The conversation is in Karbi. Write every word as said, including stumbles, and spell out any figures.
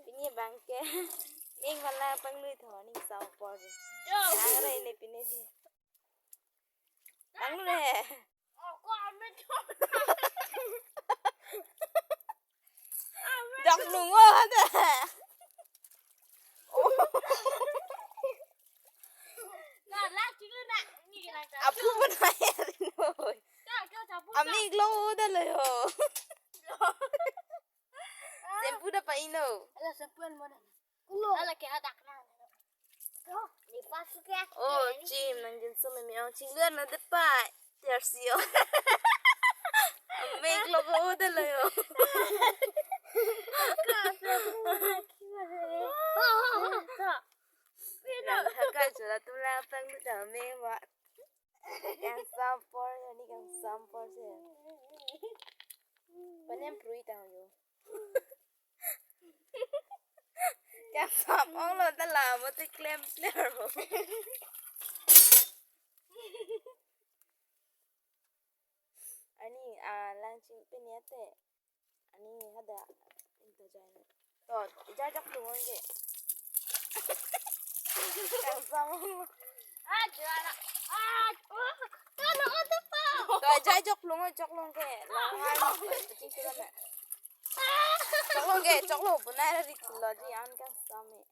Pini abang ke meng wala pangluithu, ning sau apor. Ang rai ne pini si. Panglu he. Dok nungo ada. Apu pun mayar noi. Ami klong udah lo yo. Shampoo dah pa ino. Ala shampoo an mana? Kulo. Ala ke hadak na. Ni pas ke. Oh, chim nang jin so memi ang chim luar na depai. Tiar sio. Ami klong udah lo yo. Nang hakai jula tula pang lu dah meng wa. Kang sampor ya ni kang sampor se. Panem prui tang yo. Kang sampor lo ta la mo te klem klem mo. Ani, ah, lang chim pini ate. Ani hada. Inta jai na. To, jai jok lung ke. Kang sampor. Ah, juara. Ah, oh, kan ada pa. To, jai jok lung, jok lung ke. Lang hai mo. Ching sila me. Jok lung ke, jok lung. Bunai ra rik lo di an kang sampor.